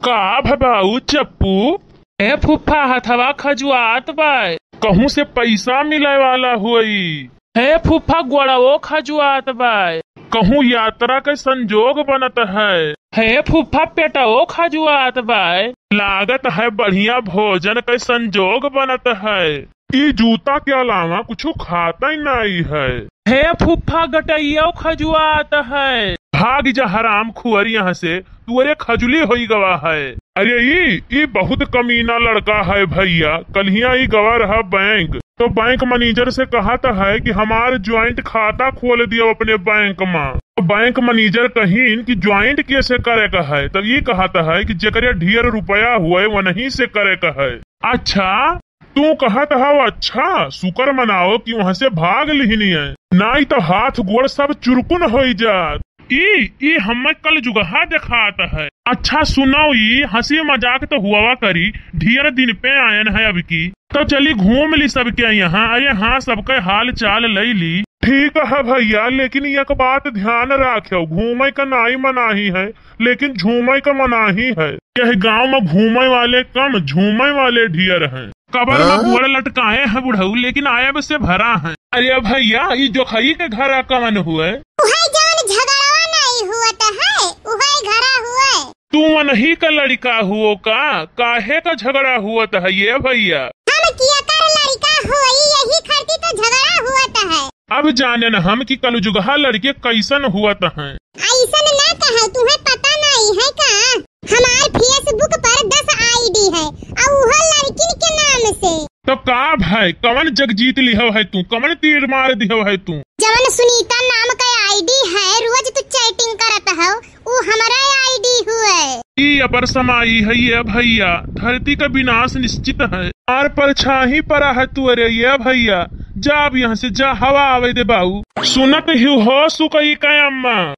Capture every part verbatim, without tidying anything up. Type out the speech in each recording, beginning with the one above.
का भबाऊ चप्पू? हे फुफ्फा, हथवा खजुआत बाय। कहूँ से पैसा मिले वाला होई। हे फुफ्फा, गोड़वो खजुआत बाय। कहूँ यात्रा के संजोग बनत है। हे फुफ्फा, पेटवो खजुआत बाय। लागत है बढ़िया भोजन के संजोग बनत है। ई जूता के अलावा कुछु खात ही नाई है। हे फुफ्फा, गटइयो खजुआत है। भाग जा हराम खुअर यहाँ से, तुअरे खजुली होई गवा है। अरे ई, ई बहुत कमीना लड़का है भइया। कल्हिया ई गवा रहा बैंक, तो बैंक मैनेजर से कहत है कि हमार ज्वाइंट खाता खोल दियो अपने बैंक मा। तो बैंक मैनेजर कहीन कि ज्वाइंट कैसे करे का है, तब ई कहत है कि जेकरे ढेर रुपया हुए वनही से करे का है। अच्छा, तू कहत हव अच्छा, शुक्र मनाओ कि वहाँ से भाग लिहनी है, नाई तो हाथ गोड़ सब चुरकुन होई जात। ई, ई हमें कलजुगहा देखात है। अच्छा सुनो, ई हँसी मजाक तो हुआ करी, ढेर दिन पे आयन है अब की, तो चली घूम ली सबके यहाँ। अरे हाँ, सबके हाल चाल लई ली। ठीक है भइया, लेकिन एक बात ध्यान राख्यो, घूमे का नाई मनाही है, लेकिन झूमे का मनाही है। यह गाँव में घूमे वाले कम, झूमे वाले ढेर हैं। कबर में हाँ? गोड़ लटकाए हैं बुढ़ऊ, लेकिन आयब से भरा है। अरे भइया, ई जोखई के घरा कवन हुए? उहै जवन झगड़वा नाई हुअत है, उहै घरा हुए। तू वनही का लड़िका हुओ का? काहे का झगड़ा हुअत है ये भइया? हम कियकर लड़िका होई, यही खातिर तो झगड़ा हुअत है। अब जानेन हम कि कलजुगहा लड़के कैसन हुअत हैं। अइसन ना कहे, तुहैं पता नाई है का? हमार Facebook पर दस ID है, अउ उहो लड़किन के नाम से। तो का भाई, कवन जग जीत लिहव है तू, कवन तीर मार दिहव है तू? जवन सुनीता नाम का ID है, रोज तू chatting करत हव, उ हमरा ID हुए। ई अपर समाई है ये भइया, धरती का विनाश निश्चित है। आर परछाही परा है तू, अरे ये भइया, जा अब यहाँ से जा, हवा आवे दे बाऊ। सुनत ही हो सुकई का अम्मा।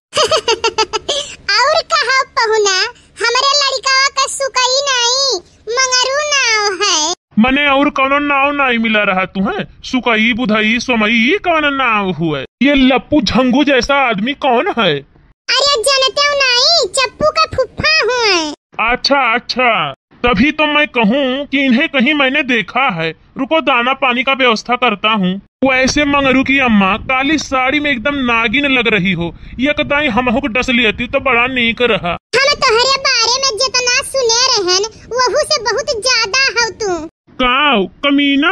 और कहा पहुना, हमरे लड़िकवा का सुकई नाई, मंगरू नाव है। मने और कौनो नाव नाई मिला रहा तुहैं? सुकई, बुधई, सोमई, ई कौन नाव हुए? ये लप्पू झंगू जैसा आदमी कौन है? अरे जनतेव नाई, चप्पू का फुफ्फा हुए। अच्छा, अच्छा, तभी तो मैं कहूँ कि इन्हें कहीं मैंने देखा है। रुको, दाना पानी का व्यवस्था करता हूँ। वैसे मंगरू की अम्मा, काली साड़ी में एकदम नागिन लग रही हो। एक दाई हमहू के डस लेती तो बड़ा नीक रहा। हम तोहरे बारे में जितना सुने रहन, वहू से बहुत ज्यादा हव तू। काव, कमीना?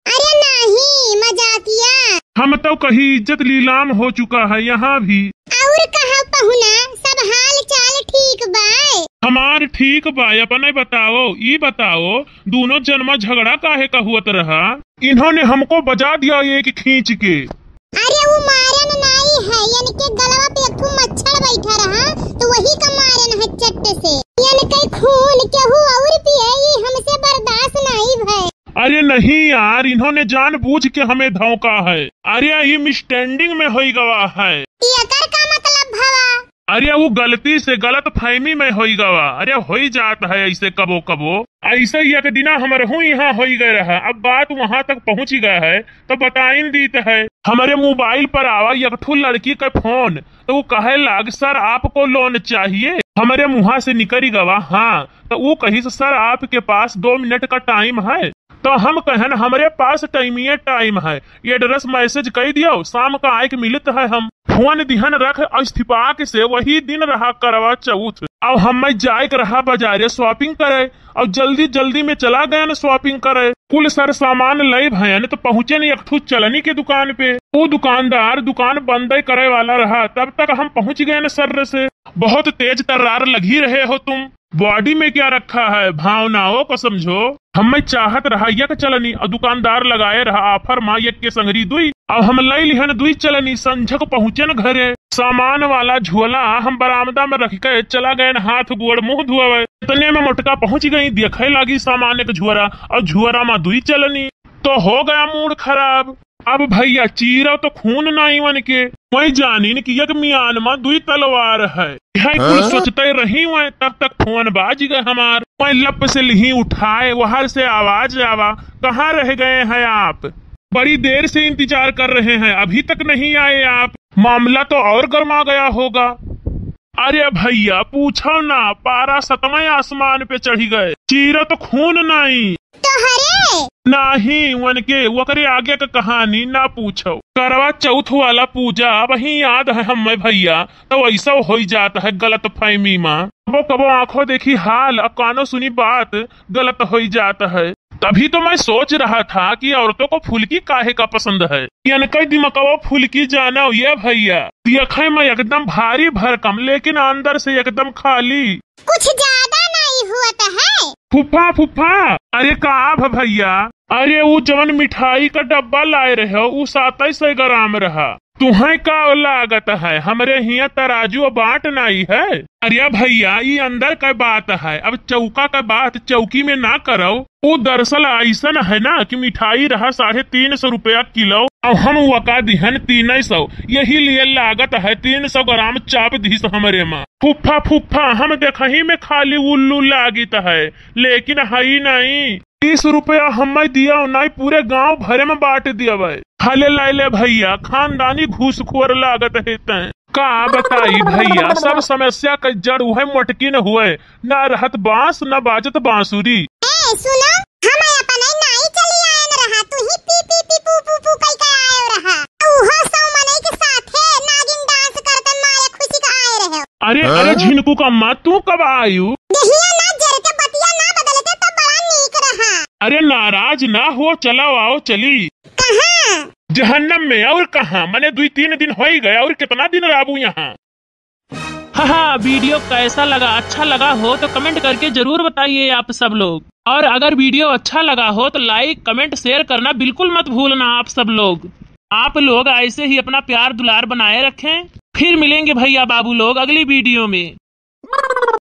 अरे नहीं, मजाकिया। हम तो कही इज्जत लीलाम हो चुका है यहाँ भी। और कहा पहुना, सब हाल चाल ठीक बाय? हमार ठीक बाय, अपने बताओ, ई बताओ, दोनों जनमा झगड़ा काहे का हुअत रहा? इन्होंने हमको बजा दिया एक खींच के। अरे वो मारन नाई है, इनके गलवा पे एक ठो मच्छर बैठा रहा, तो वही का मारन है चट्ट से। इनके खून केहू और पिए, ई हमसे बर्दाश्त नाई भय। अरे नहीं यार, इन्होंने जानबूझ के हमें धोखा है। अरे ई मिसअंडरस्टैंडिंग में होई गवा है। एकर का मतलब भवा? अरे वो गलती से गलतफहमी में होई गवा। अरे होई जात है ऐसे कबो कबो। ऐसे ही एक दिना हमरहू यहाँ होई गए रहा। अब बात वहाँ तक पहुँच गया है तो बताइन दीत है। हमरे मोबाइल पर आवा एक ठो लड़की का फोन, तो वो कहे लाग, "सर, आपको लोन चाहिए?" हमरे मुँहा से निकरी गवा, "हाँ।" तो वो कहिस, "सर, आपके पास दो मिनट का टाइम है?" तो हम कहन, "हमरे पास टाइमिये टाइम है, एड्रेस मैसेज कई दियो, शाम का आइके मिलत है हम।" फोन दिहन रख, इस्तिफाक से वही दिन रहा करवा चौथ। अब हमें जाए के रहा बाजारे शॉपिंग करे, और जल्दी जल्दी में चला गयन शॉपिंग करे। कुल सर सामान लई भयन तो पहुँचेन एक ठो चलनी के दुकान पे। वो दुकानदार दुकान बंदे करे वाला रहा, तब तक हम पहुँच गयन सर से। बहुत तेज तर्रार लगी रहे हो तुम। बॉडी में क्या रखा है, भावनाओं को समझो। हमें चाहत रहा एक चलनी और दुकानदार लगाए रहा ऑफर मा एक के संगरी दुई। अब हम लई लिहन दुई चलनी, संझक पहुँचेन घरे। सामान वाला झोला हम बरामदा में रख के चला गयन हाथ गोड़ मुँह धोवे। इतने में मोटका पहुँच गई, देखे लागी सामान एक झोरा और झोरा मा दुई चलनी। तो हो गया मूड खराब। अब भइया चीरा तो खून नाई वनके, वही जानिन कि एक मियान मा दुई तलवार है। यह कुल हाँ? सोचते रही वह, तब तक फोन बाज गए हमार। वह लप से लिही उठाए, वहर से आवाज आवा, "कहाँ रह गए हैं आप? बड़ी देर से इंतजार कर रहे हैं, अभी तक नहीं आए आप। मामला तो और गर्मा गया होगा।" अरे भइया, पूछो ना, पारा सतवें आसमान पे चढ़ि गए, चीरत खून नाई। तो हरे? नाही, उनके, ओकरे आगे क कहानी ना पूछो। करवा चौथ वाला पूजा अबहीं याद है हम्मे भइया, तो ऐसा होइ जात है गलतफहमी मा। कबो कबो आँखों देखी हाल, अ कानों सुनी बात, गलत होइ जात है। तभी तो मैं सोच रहा था कि औरतों को फुल्की काहे का पसंद है। इनके दिमकवा फुल्की जानो ये भइया। देखे में एकदम भारी भरकम, लेकिन अंदर से एकदम खाली। कुछ ज्यादा नहीं हुआ तो है। फुफ्फा, फुफ्फा, अरे का भ भइया? अरे उ जवन मिठाई का डब्बा लाए रहे, उ सातै सौ ग्राम रहा। तुहैं का लागत है, हमरे हियाँ तराजू बाँट नाई है? अरे भइया, ई अंदर का बात है, अब चौका का बात चौकी में ना करो। उ दरअसल ऐसन है ना कि मिठाई रहा साढ़े तीन सौ रुपया किलो, अब हम वका दिहन तीन सौ, यही लिए लागत है तीन सौ ग्राम चाप दिहिस हमरे मा। फुफ्फा, फुफ्फा, हम देखही में खाली उल्लू लागित है, लेकिन हई नहीं। तीस रुपया हम्मे दियो, नाई पूरे गाँव भरे में बाँट दियबै। हले लाइ ले भइया, खानदानी घूसखोर लागत है तैं। का बताई भइया, सब समस्या क जड़ उहै मोटकिन हुए, ना रहत बाँस, ना बाजत बाँसुरी। ए, सुनो, हम अपने नाई चली आयन रहा, तू ही पी पी पी पू पू पू कई के आयो रहा। उहो सौ मनई के साथे नागिन डांस करतन माया खुशी के आए रहे। अरे, हाँ? अरे झिनकू का अम्मा, तू कब आयु? देहिया ना जर के बतिया ना बदलते तब बड़ा नीक रहा। अरे नाराज ना हो, चलो आओ चली। कहाँ? जहन्नम में, और कहाँ? मने दुई तीन दिन होइ गए, और कितना दिन रहबू यहाँ? हाँ हाँ, वीडियो कैसा लगा? अच्छा लगा हो तो कमेंट करके जरूर बताइए आप सब लोग। और अगर वीडियो अच्छा लगा हो तो लाइक, कमेंट, शेयर करना बिल्कुल मत भूलना आप सब लोग। आप लोग ऐसे ही अपना प्यार दुलार बनाए रखें। फिर मिलेंगे भइया बाबू लोग अगली वीडियो में।